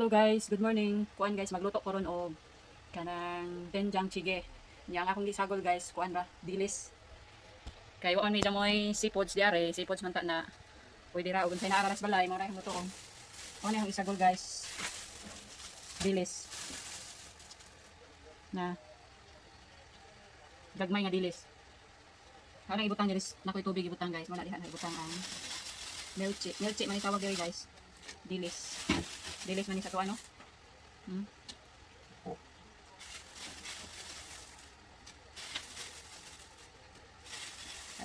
Hello guys, good morning. Kuan guys, magluto ko ron og kanang doenjang jjigae. Nya ang akong gisagol guys, kuan ba? Dilis. Kay wa man mi damoy seafoods diare, seafoods man ta na. Pwede ra og unsay naa ra sa balay, mao ra akong lutoon. Mao ni akong isagol, guys. Dilis. Na gagmay nga dilis. Kanang ibutang dilis, nakoy tubig ibutang, guys. Mao na diha na ibutang ang milchi. Milchi man tawag diri, guys. Dilis. Dilis man ni sa to ano? Ano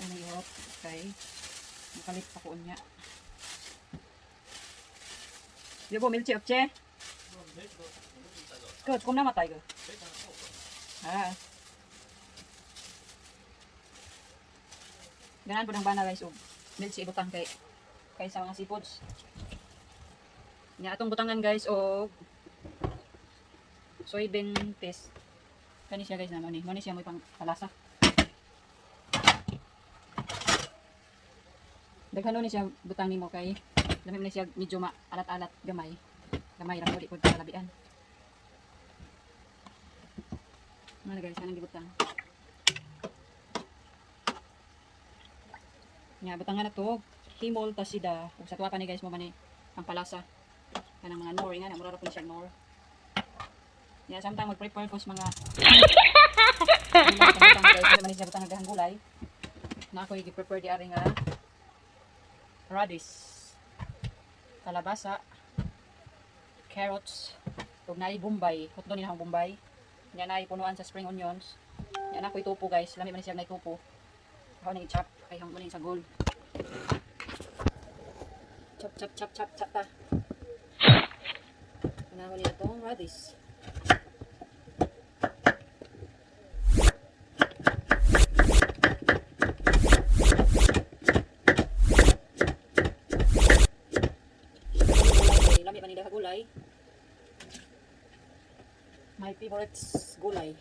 na ihot kay makalit pa ko unya. 여보, 멸치 없지? 그거 조금 남았다, 이거. 아. Ganan po ng bana, guys, og milchi ibutang kay sa mga seafoods. Nya atong butangan, guys, og soybean paste. Kani siya, guys, na mo ni. Mo ni siya mo pang palasa. Daghan ni siya butang nimo kay lami man ni siya medyo maalat-alat gamay. Gamay ra mo, di pud kalabian. Ano guys, anong gibutang? Nya butangan na to himol tasida ug sa tuwa pa ni, guys, mo man ni ang palasa. Kanang mga Knorr nga na mura ra pud siya Knorr. Nya samtang mag-prepare ko sa mga butang, guys, man ni siya butang daghang gulay. Na ako gi-prepare di ari nga radish, kalabasa, carrots, ug naay bombay, hotdog ni akong bombay. Nya naay punuan sa spring onions. Nya na ako'y tofu, guys, lami man ni siya naay tofu. Ako nang i-chop kay hang sa gold. Chop chop chop chop chop ta. Unahon niya tong radish. Gulay, lami man nila gulay. My favorites gulay.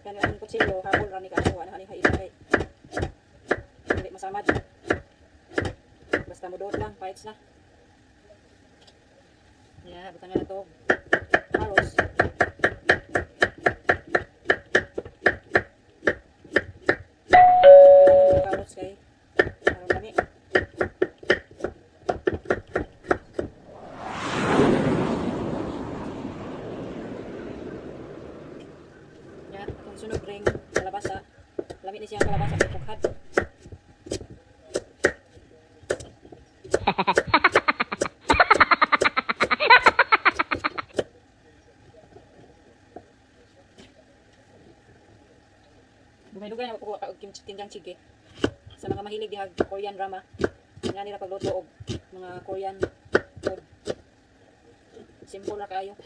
Kani ang kutsilyo, habol ra ni kayo, wala ni kay kay. Hindi masamad. Basta mo doot lang, fights na. Yeah, butang na to. Carrots. Carrots kay aron lami. Ya, atong sunod ring kalabasa. Lami ni siya ang kalabasa kay pughad. Dugay-dugay na ko og kimchi doenjang jjigae. Sa mga mahilig dihag Korean drama, nga nila pagluto og mga Korean food. Simple ra kaayo.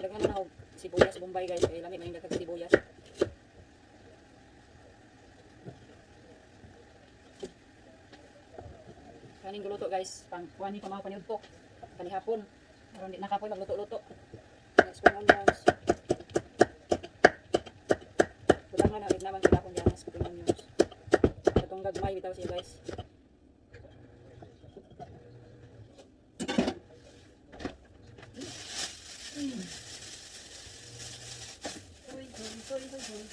Daghan na og sibuyas bombay, guys, kay lami man yung daghang sibuyas. Kaning guluto, guys, pang kuan ni pamaw paniudto. Kanihapon. Aron di nakapoy magluto-luto. Spring onions. Butang na naman sila kung diyan spring onions. Katong gagmay bitaw siya, guys. Hoy, hoy, hoy, hoy, hoy.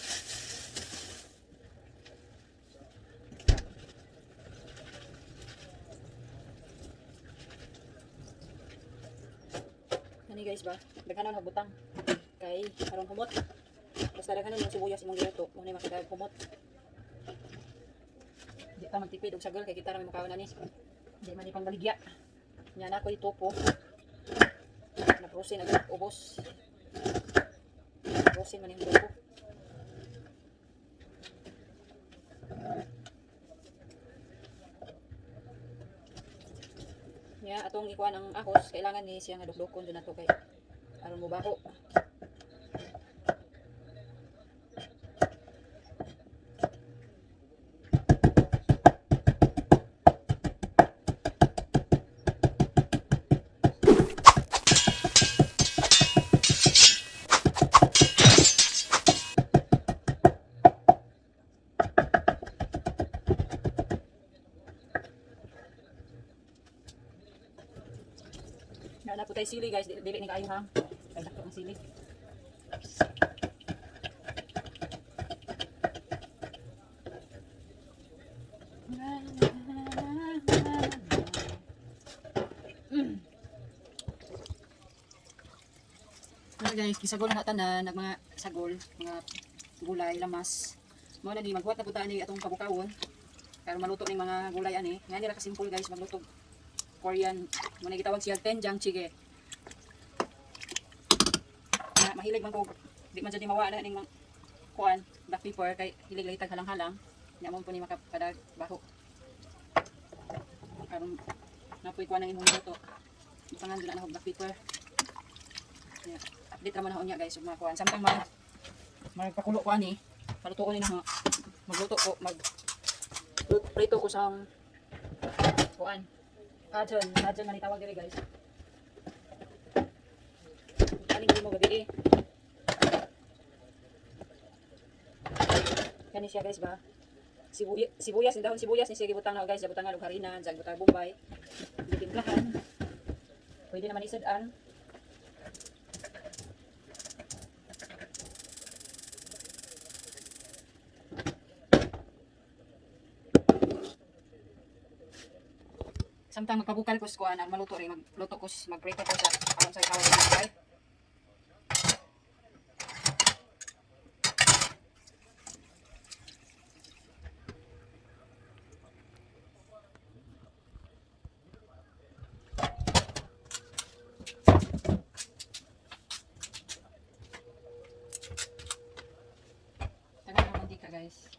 Kani, guys, ba? Daghanon og butang kay aron humot. Basta daghanon yung sibuyas imong giluto, mo ni makadagag humot. Di pa magtipid og sagol kay kita ra may mukaon ani. Di man ni pangbaligya. Nya na ko'y tofu. Na frozen agad ubos. Frozen man yung tofu. Nya atong ikuan ang ahos, kailangan ni siya nga dukdukon jud nato kay aron mo bako. Butay sili, guys, dili ni kaayo ha. Kay dako ang sili. Ano guys, gisagol na tanan, nag mga sagol, mga gulay, lamas. Mao na ni maghuwat na pud ta ani atong pabukawon. Pero maluto ning mga gulay ani. Nga nila ka simple, guys, magluto. Korean, mo na gitawag siya doenjang jjigae. Na mahilig man ko, di man jud ni mawa na ning mga kuan, black pepper kay hilig lagi tag halang-halang. Nya mo po ni makapadag baho. Aron napoy kuan ang imong luto. Butangan jud na og black pepper. Yeah. Update ra man ako niya, guys, ug mga kuan. Samtang magpakulo ko ani, palutuon ni na magluto ko, mag prito ko sa kuan. Pajon, pajon man itawag diri, guys. Aning mo gabi eh. Kani siya, guys, ba? Sibuyas, sibuyas, yung dahon sibuyas ni siya gibutang na, guys, gibutang og harina, sa gibutang bombay. Gitimplahan. Pwede naman isad-an. Samtang magpabukal ko sa kuan, ang maluto rin, magluto ko, magprito ko sa aron sa tawag sa gulay. Tagal na mantika, guys.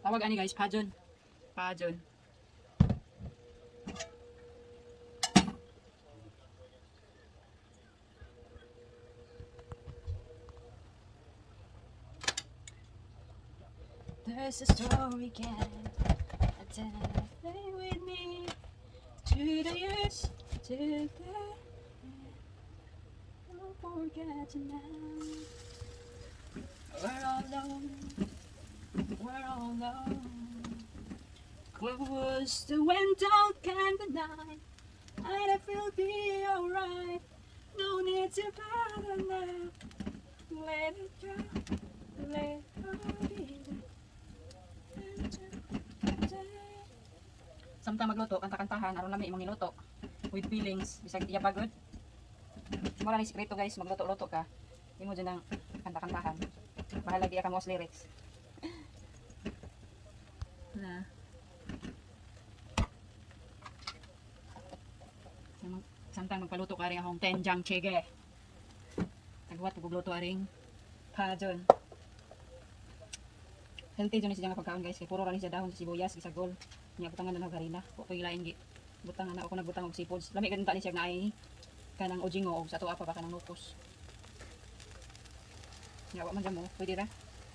Tawag ani, guys, pajon. Pajon. There's a story can stay with me to the years to the don't forget now. We're all alone. We're all alone. Close the window, can the night, and I will be alright. No need to bother now. Let it go, let it be. Samtang magluto, kanta-kantahan, aron lami imong niluto. With feelings, bisag iya pagod. Mura ni sikreto, guys, magluto-luto ka. Imo dyan ang kanta-kantahan. Bahala di ka mo sa lyrics. Na. Samtang magpaluto ka rin akong doenjang jjigae. Tagwat pagluto aring pajon. Healthy jud ni siya nga pagkaon, guys, kay puro ra ni siya dahon sa sibuyas, gisagol. Nya butangan na og harina. Wa koy lain gi. Butangan na ako nagbutang og seafoods. Lami ganun ta ni siya nga ay kanang ojingo og sa atoa pa ba kanang nukos. Nya wa man dyan mo, pwede ra.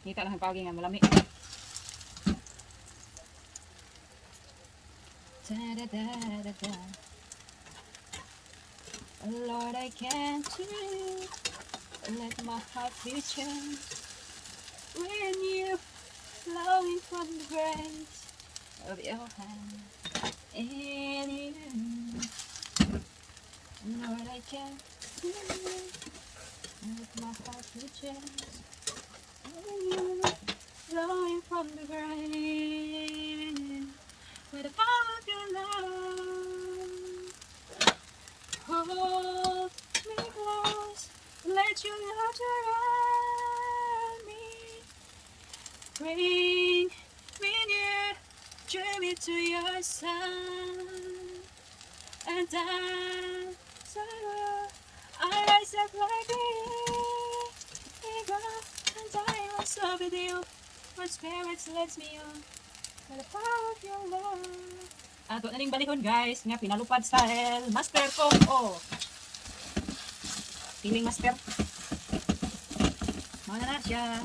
Ngita lang ang pagi nga malami. Da da da da da. Lord, I can't you let my heart be changed when you flowing from the grace of your hand in you. Lord, I can't let my heart be changed when you flowing from the grace with the power of your love. Hold me close, let your love surround me. Bring me near, draw me to your side. And I, so I rise up like an eagle, and I will soar with you. My spirit lets me on, by the power of your love. Ato na ning balikon, guys, nga pinalupad style. Master ko. Oh. Feeling master. Mao na na siya.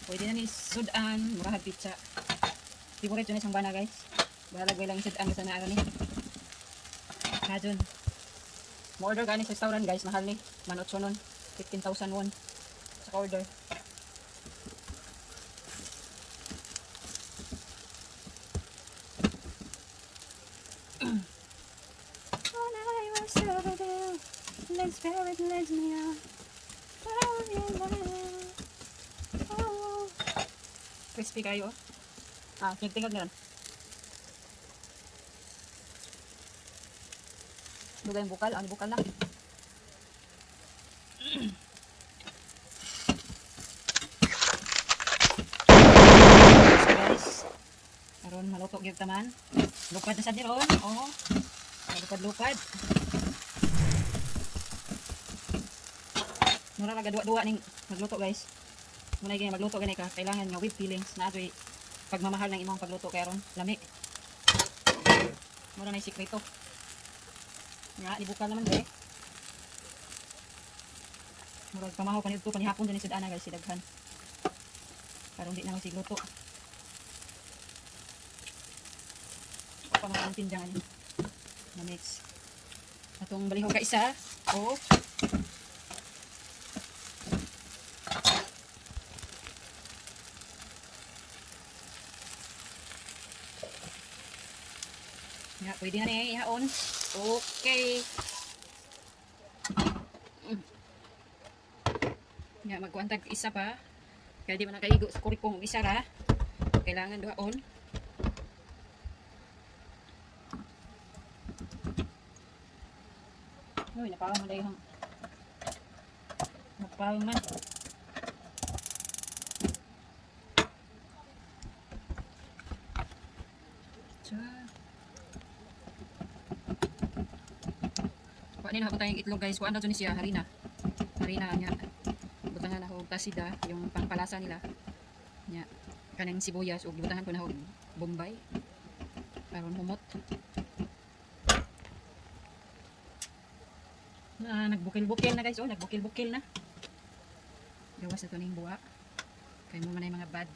Pwede na ni sudan, murahag pizza. Favorite yun isang bana, guys. Bahalag lang sudan sa naara ni. Kajun. Mo order gani sa restaurant, guys, mahal ni. Man 8 nun. 15,000 won sa order. Spirit leads me on. Follow your light. Oh. Crispy kayo. Ah, tingog na ron. Dugay yung bukal. Ang bukal na. So guys, aron maluto gyud taman. Lupad na sad ni ron. Oh. Lupad-lupad. Mura ra duwa-duwa ning magluto, guys. Muna gani magluto gani ka, kailangan nga with feelings na adtoy pagmamahal ng imong pagluto kay aron lami. Mura na sikreto. Nga nibukal naman be. Murag pamahaw pa nidto panihapon dinhi sa ana, guys, si daghan. Karon di na magsigluto. Pa mga ang tindang ani. Na mix. Atong balihog ka isa. O nga, pwede na ni ihaon. Okay. Nga, magkuantag isa pa. Kaya di man nakaigo sa kuripong og isa ra. Kailangan duhaon. Uy, napawang man dahil. Napawang man. Tsa. Kuha nila tayong itlog, guys. Kuha na dyan siya, harina. Harina niya. Butangan na og tasida, yung pangpalasa nila. Nya. Kanang sibuyas ug gibutangan ko na og bombay. Aron humot. Na nagbukil-bukil na, guys, oh, nagbukil-bukil na. Gawas na to ning buwa. Kay mo man ay mga bad.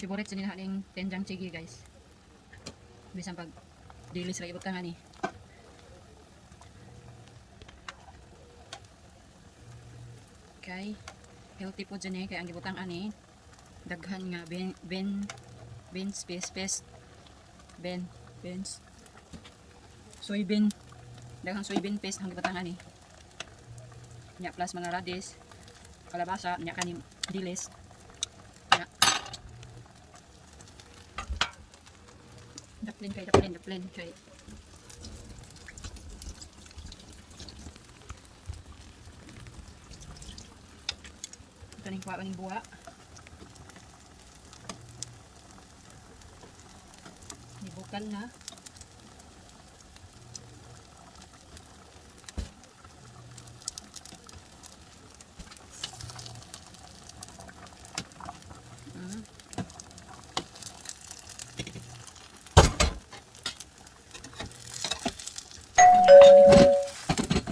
Favorite sa nila ning doenjang jjigae, guys. Bisan pag dilis ra ibutangan ni. Kay healthy po dyan eh, kay ang gibutang ani daghan nga ben ben beans paste paste ben beans soybean, daghang soybean paste ang gibutang ani nya, plus mga radish, kalabasa nya, kanim dilis nya. Daplin kay, daplin, daplin kay. Kaning kuha kaning buwa. Nibukal na.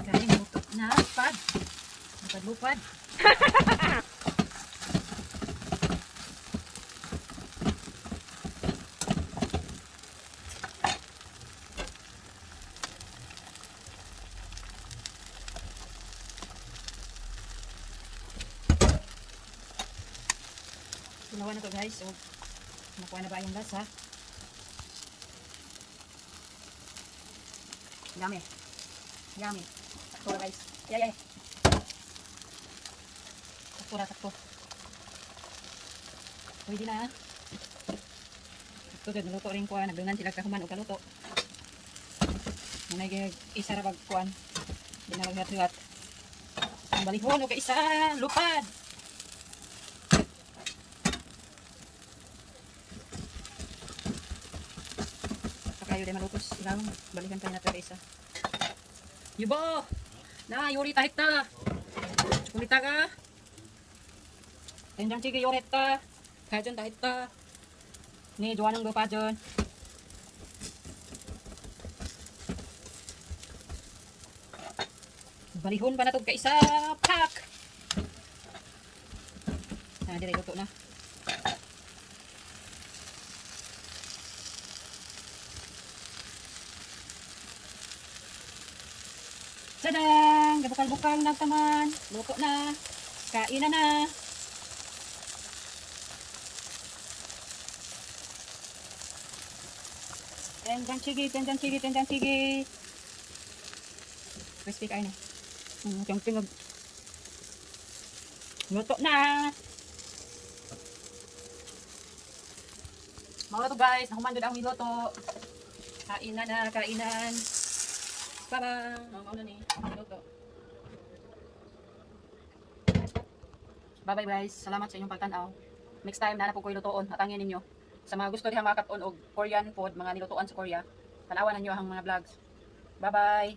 Kaya luto na pad. Lupad-lupad. Tunawan na to, guys. So, nakuha na ba yung lasa? Yummy. Yummy. Sakto na, guys. Ay, ay, ay. Sakto na, sakto. Pwede na. Sakto, dyan. Naluto rin ko. Nagdungan sila kahuman o kaluto. Manay isa ra kuan. Di na maghuhat. Ang balihon o isa. Lupad! Kayo di malupos lang. Balikan tayo natin isa. 여보! 나 요리 다 했다. 조금 있다가 된장찌개 요리했다. 파전 다 했다. 네, 좋아하는 거 파전. Balihon pa na to kaisa. Pak! Na, dire luto na. Tadang! Gabukal-bukal na taman. Luto na. Kain na na. Doenjang jjigae, doenjang jjigae, doenjang jjigae. Crispy kayo na. Yung tingog. Luto na! Mao to, guys, nahuman jud ang niluto. Kainan na, kainan. Bye-bye. Oh, mao na ni. Luto. Bye-bye, guys. Salamat sa inyong pagtan-aw. Next time na po ko'y lutuon. Hatangin ninyo. Sa mga gusto diha makakat-on og Korean food, mga nilutuan sa Korea, tanawan ninyo ang mga vlogs. Bye-bye.